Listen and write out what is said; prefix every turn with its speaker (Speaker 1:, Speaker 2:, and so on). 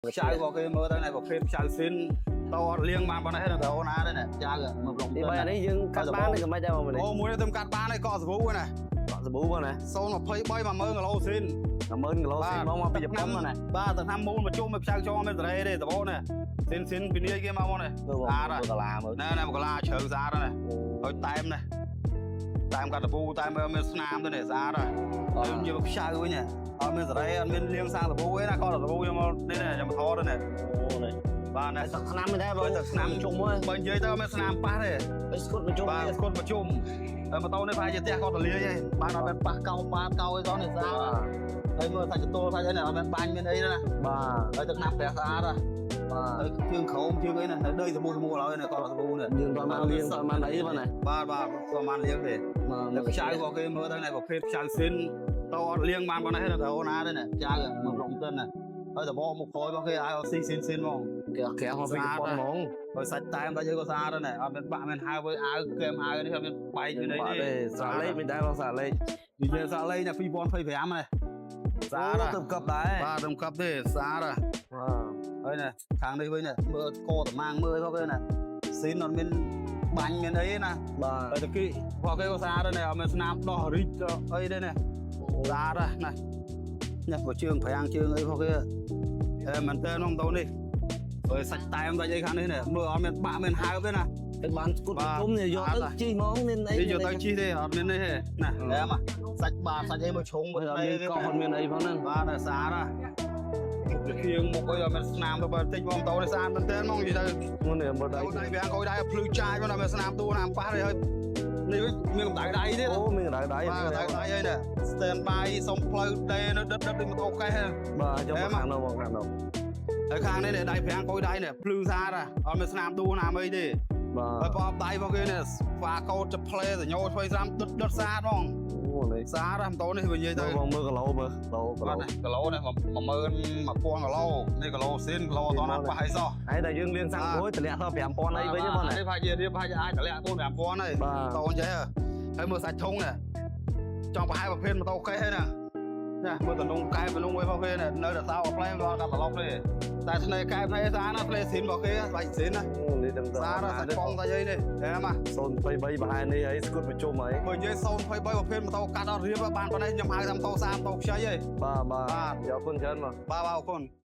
Speaker 1: ខ្ចៅក៏គេមើលទៅណែប្រភេទខ្ចៅស៊ីនតអត់លៀងបានប៉ុណ្ណេះទេអូនណាទេណែខ្ចៅមើលប្លុក
Speaker 2: ទី3អានេះយើងកាត់បានឬក៏មិនដែរបងនេះ
Speaker 1: អូមួយនេះទៅកាត់បានហើយកកសាប៊ូណា
Speaker 2: កក់សាប៊ូបងណា
Speaker 1: 023 10000គីឡូស៊ីន
Speaker 2: 10000គីឡូស៊ីនបងមកពីជប៉ុនមកណា
Speaker 1: បាទទៅឆ្នាំមូលមកជុំឲ្យខ្ចៅចងមានសេរីទេដបងណាស៊ីនស៊ីនពីនេះគេមកមកនេះ
Speaker 2: មើលបង
Speaker 1: ស្អាត
Speaker 2: មើលកាឡាមើល
Speaker 1: ណែណែមកកាឡាជ្រៅស្អាតណាហើយតែមណាតែមកាត់តពូតែមមានស្នាមទៅនេះស្អាតហើយយកខ្ចៅវិញអត់មានសេរីអត់មានលៀងសាងតពូទេណាក៏តពូយកមកនេះយកមកថតនេះ
Speaker 2: អូនេះ
Speaker 1: បាទណែ
Speaker 2: ទឹកឆ្នាំទេបង
Speaker 1: ទឹកឆ្នាំ
Speaker 2: ជុំហ៎
Speaker 1: បើនិយាយទៅអត់មានស្នាមប៉ះទេ
Speaker 2: អីស្គុតមកជុំ
Speaker 1: បាទ
Speaker 2: ទៀត
Speaker 1: ស្គុតប្រជុំហើយម៉ូតូនេះប្រហែលជាផ្ទះគាត់ទលាយហើយបានអត់មានប៉ះកោបាតកោអីសោះនេះស្អាតហើយមើលសាច់ចតលសាច់អីនេះអត់មានបាញ់មានអីទេណា
Speaker 2: បាទ
Speaker 1: ហើយទឹកណាប់ប្រាស់ស្អាតហ៎
Speaker 2: បាទ
Speaker 1: ហើយជើងក្រោមជើងអីណានៅដីសាមូសាមូឡើយនេះគាត់សាមូនេះ
Speaker 2: យើងតបានលៀងតបានអីបងណា
Speaker 1: បាទបាទគាត់បានលៀងទេ
Speaker 2: មក
Speaker 1: តែខ្ចៅក៏គេមើលទៅណែប្រភេទខ្ចៅស៊ីនតអត់លៀងបានប៉ុណ្ណេះទេអូនណាទេណាខ្ចៅមើលប្លុកទៅណាហើយតបមុខក្រោយរបស់គេឲ្យស៊ីស៊ីនស៊ីនហ្មង
Speaker 2: គេគេមកពីជប៉ុនហ្មង
Speaker 1: ហើយសាច់តែមតែយើងក៏ស្អាតដែរអត់មានបាក់មានហើវអាវគែមអាវនេះអត់មានបែកមានអី
Speaker 2: បាទ
Speaker 1: ទេ
Speaker 2: ទេសាលេខមិនដែរបងសាលេខ
Speaker 1: និយាយសាលេងណា2025នេះស្អាត
Speaker 2: ទៅកັບដែរ
Speaker 1: បាទរំកັບទេស្អាត
Speaker 2: បាទ
Speaker 1: ហើយណាខាងនេះវិញណាមើលកតំាងមើលផងគេណាស៊ីនអត់មានបាញ់មានអីណា
Speaker 2: បាទ
Speaker 1: ហើយតគីផងគេក៏ស្អាតដែរអត់មានស្នាមដោះរីកអីទេណាស្អាតណានេះបើជើងប្រាំងជើងអីផងគេអេមែនតើនំតូននេះហើយសាច់តែមតែអីខាងនេះមើលអត់មានបាក់មានហើបទេណា
Speaker 2: ទៅបានស្គុតជុំនេះយកទៅជីហ្មងមានអី
Speaker 1: នេះយកទៅជីទេអត់មាននេះទេណាតែមកសាច់បាតសាច់អីមកឆុងមក
Speaker 2: អត់មានកោះអត់មានអីផងហ្នឹង
Speaker 1: បាទស្អាតណាមុខជាងមុខអីអត់មានស្នាមទៅបើតិចបងតោនេះស្អាតមែនទែនហ្មងនិយាយទៅ
Speaker 2: មុននេះមើលដៃ
Speaker 1: ដៃដៃវាងកុយដៃភ្លឺចាយមកដល់មានស្នាមទួណាមប៉ះទេហើយនេះមានកម្ដៅដៃទៀត
Speaker 2: អូមានដៅដៃ
Speaker 1: បាទកម្ដៅដៃហើយនេះ stand by សុំផ្លូវដេនៅដិតដិតដូចម៉ូតូកេះ
Speaker 2: បាទយកមកខាងនោះមកខាងនោះ
Speaker 1: ហើយខាងនេះដៃប្រាំងកុយដៃនេះភ្លឺស្អាតអត់មានស្នាមទួណាមអីទេ
Speaker 2: បាទ
Speaker 1: ហើយប្រអប់ដៃរបស់គេនេះហ្វាកោតចផ្លេសញ្ញោឆ្វេងស្រាំដិតដិតស្អាតហ្មង
Speaker 2: អូនេះ
Speaker 1: ស្អាតណាស់ម៉ូតូនេះបើនិយាយទៅ
Speaker 2: បងមើលគីឡូមើលគីឡូគីឡូ
Speaker 1: បាទគីឡូនេះ11000គីឡូនេះគីឡូស៊ីនគីឡូអត់ណាប៉ះអីសោះ
Speaker 2: ហើយតែយើងលៀងសាំងមួយតម្លាក់ដល់5000អីវិញបងណា
Speaker 1: នេះប្រហែលជារៀបប្រហែលជាអាចតម្លាក់4 5000ហើយ
Speaker 2: បាទ
Speaker 1: តូនចេះហើយមើលសាច់ធុងនេះចង់ប្រហែលប្រភេទម៉ូតូកេះហ្នឹងណាណាមើលតំណងកែបតំណងអីផងគេនេះនៅតែសោផ្លែមិនដល់កាត់ត្រឡប់ទេតែឆ្នេរកែបនេះស្អាតណាស់ផ្លែស៊ីនរបស់គេបាច់ស៊ីនណា
Speaker 2: អូនេះតែ
Speaker 1: ស្អាតណាស់សាច់បងសាច់អីនេះហែម
Speaker 2: 023ប្រហែលនេះហើយស្គុតប្រជុំហើយ
Speaker 1: បើនិយាយ023ប្រភេទម៉ូតូកាត់អត់រៀបបានប៉ុណ្ណេះខ្ញុំហៅថាម៉ូតូ30ម៉ូតូខ្ចីហី
Speaker 2: បាទបាទ
Speaker 1: បាទ
Speaker 2: អរគុណច្រើនបង
Speaker 1: បាទបាទអរគុណ។